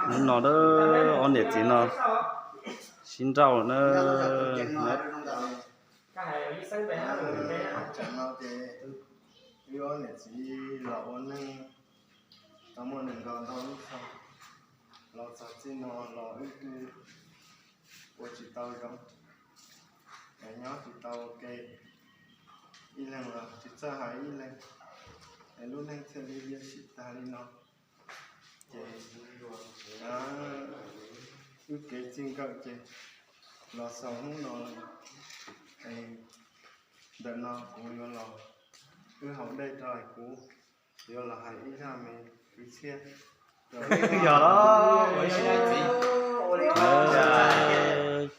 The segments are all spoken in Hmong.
Hnub no ob niam txiv no sib nrauj na. Tam no ces wb ob niam txiv los ua neej tau muaj nees nkaum ntau lub xyoo, los txog txij no los wb twb ua tsis tau zoo, nyob tsis tau ua ke, ib leeg los tsis txawj hais ib leeg, es lub neej thiaj li lia sim tag li no. Ces wb kev txij nkawm ces los xaus hnub no lawm. Ntawm no kuv yuav los, wb haus dej rau, kuv yuav los hais ib zaj me kwv txhiaj. Yog,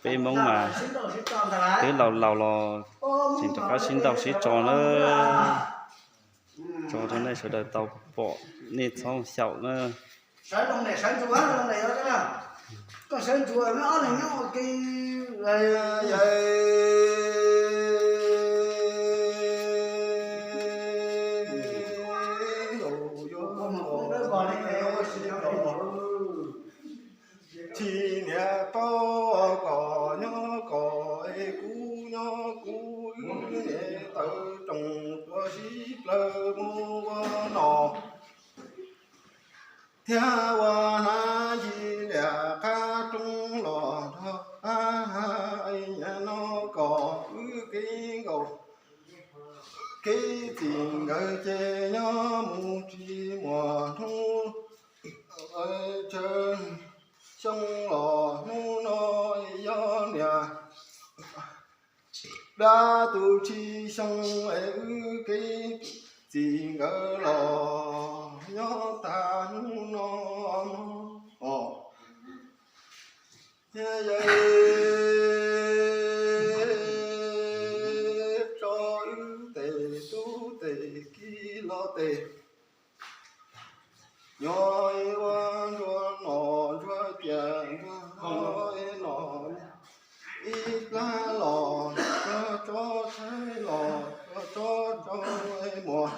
peb Hmoob mas twb laus laus los tseem rov qab sib nrauj sib tso na. Tso rau nej sawv daws tau pom, nej txhob xyaum na. Tsis niam paub kom nyob kom es kuv nyob kuv, wb niam tawv roos tuav sib plawg mus ua no. Thiab ua hnav yig liam qab roob los nrog qab ha, es niam no kom wb kev nkaus kev txij nkawm ces nyob mus tsis muaj hnub, tsawg xyoo los hnub no yog niam dab tus tsib xyoo es wb kev txij nkawm los nyob tag hnub no os. Thiab yawg tso wb tes tub tes kiv los tes, nyob ua ntsuag no ntsuag tias ntsuag no es no ib plab los tso tso tshaib los tso tso tso es muag.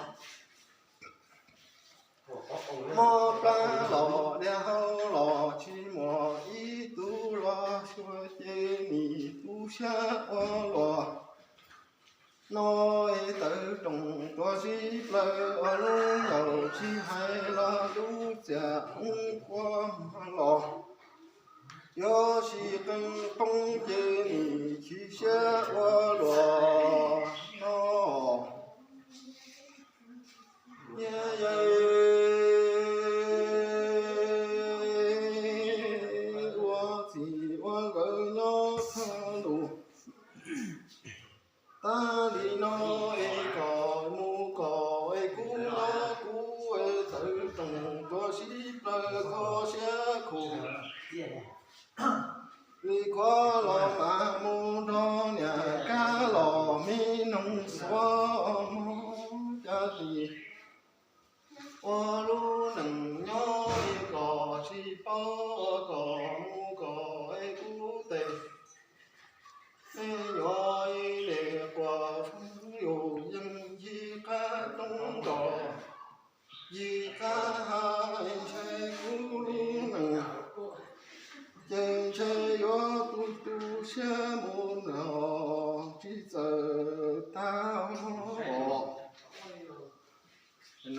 Mob plab los diaj hau los tsis muaj ib tug los xyuas ces nim tu siab ua luaj. No es tawv roos tuav sib plawg ua lub yaus tsis hais los lub txiaj qub kua los, yuav sib qee poob ces nim chim siab ua luaj no. Niam yawg ua txij ua nkawm nyob thaj lus, tag li no es kom mus kom es kuv nyob kuv es tawv roos tuav sib plawg kho siab khuv li khuav los mas mus nrog niam kab los me noog xuav mog cas li. Ua lub neej nyob kom tsis paub kom mus kom es kuv tes, me nyuam ib le quas yus yeej yig qab roob nrog yig qab ha, ntshe kuv lub neej ces ntshe yuav tu tu siab mus no tsis txawj tag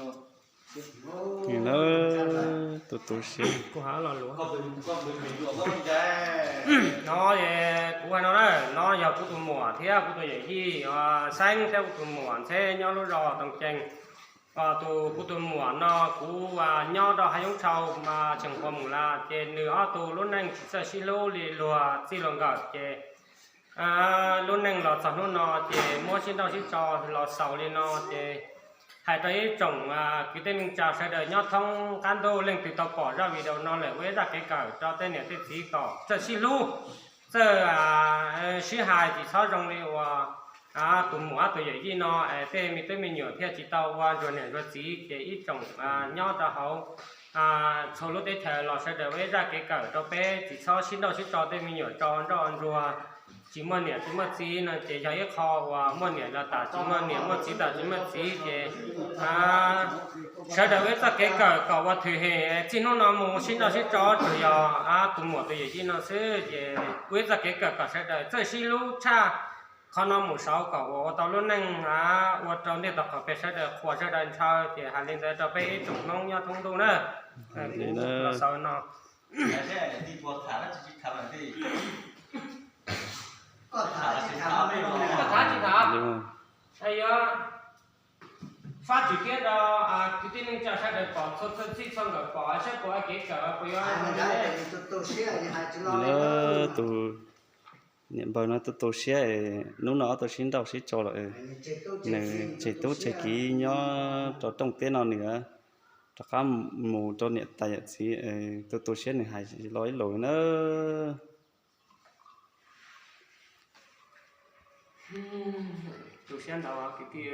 os. Tu tu siab. No es kuv hais no na, no yog kuv tus muam thiab kuv tus yawm yij Xeeb thiab kuv tus muam Ntxheb nyob lub zos Toom Cees. Tus kuv tus muam no kuv nyob rau Hav Yoob Tshau mas tseem qhuas mus lawm ces nws ob tug lub neej tsis txawj sib hlub li luag txij luag nkawm ces lub neej los txog hnub no ces muab sib nrauj sib tso los xaus li no ces hais rau ib tsoom kwv tij neej tsa sawv daws nyob thoob qab ntuj leej twg tau pom zaj video no lawm ua ib zaj kev kawm rau tej niam tej txiv kom txawj sib hlub, txawj sib hais tsis txhob zoo li uas tus muam tus yawm yij no es tej me tub me nyuam thiaj tsis tau ua ntsuag niam ntsuag txiv ces ib tsoom nyob rau hauv txhua lub teb chaws los sawv daws ua ib zaj kev kawm rau peb tsis txhob sib nrauj sib tso tej me nyuam tso nroj ntsuag tsis muaj niam tsis muaj txiv no ces yog ib qho uas muaj niam los tas tsis muaj niam, muaj txiv tas tsis muaj txiv ces sawv daws ua ib txoj kev kawm kom ua thwm hem txij hnub no mus sib nrauj sib tso tsuas yog tus muam tus yawm yij no xwb ces ua ib txoj kev kawm kom sawv daws txawj sib hlub tshaj qhov no mus saud kom uas ua tau lub neej ua rau ntej tau qhov peb sawv daws qhuas sawv daws ntshaw ces hais li ntawd rau peb ib tsoom Hmoob nyob thoob ntuj na. Kuv los xaus no. Koj tham tsis tham, fab tsis thiab rau kwv tij neej tsa sawv daws pom txhua txhua txij txhua nkawm pom saib puas ua kev kawm puas yuav tus niam npawg no tu tu siab es hnub no ob tug sib nrauj sib tso lawm, nws tseg tub tseg kiv nyob rau rooj teb no nws rov qab mus rau niam tais yawm txiv, tu tu siab nws hais los ib lus na. Tu siab ntau kwv tij.